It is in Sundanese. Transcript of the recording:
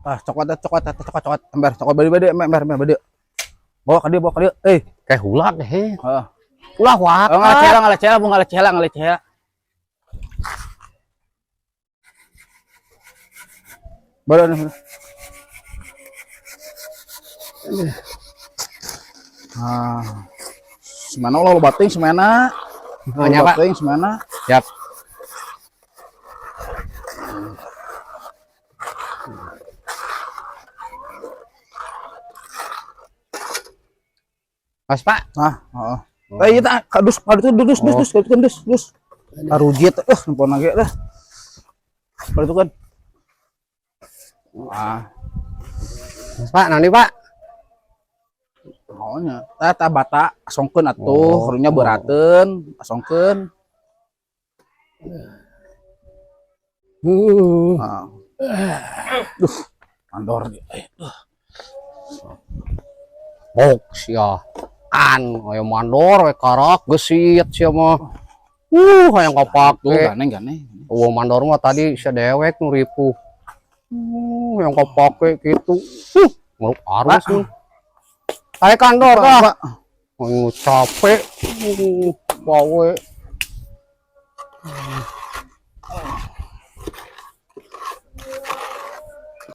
Ah, coklat, coklat, coklat, coklat, ember, coklat bade bade, ember, ember, ember, bade. Bawa ka dieu, bawa ka dieu. Eh, Kayak hulak he. Heeh. Ulah waka. Oh, ngaleceh, ngaleceh, bu ngaleceh, ngaleceh. Baru nih. Ah. Semana ulah loba teuing semana. Oh, nya, Loba Pak. Teuing semana. Siap. Mas, Pak. Ah, heeh. Eh, iya tak kadus kadus dus dus dus dus dus dus. Arujit eh nempon lagi lah. Itu kan. Ah, Mas, Pak, nanti, Pak. Maunya. Tah tah bata asongkeun atuh, Oh. karunya beurateun, asongkeun. Ah. Duh, mandor dia. Eh, duh. Bok sia. An aya mandor we karak gesit sia mah. Hayang Tuh, kapake. Ganeng ganeng. Eueuh mandor mah tadi sia dewek nu ripuh. Yang kapake kitu. Nguruk arus nu. Tarik kandor Pak, kah? Pak. Nu capek. Bawe.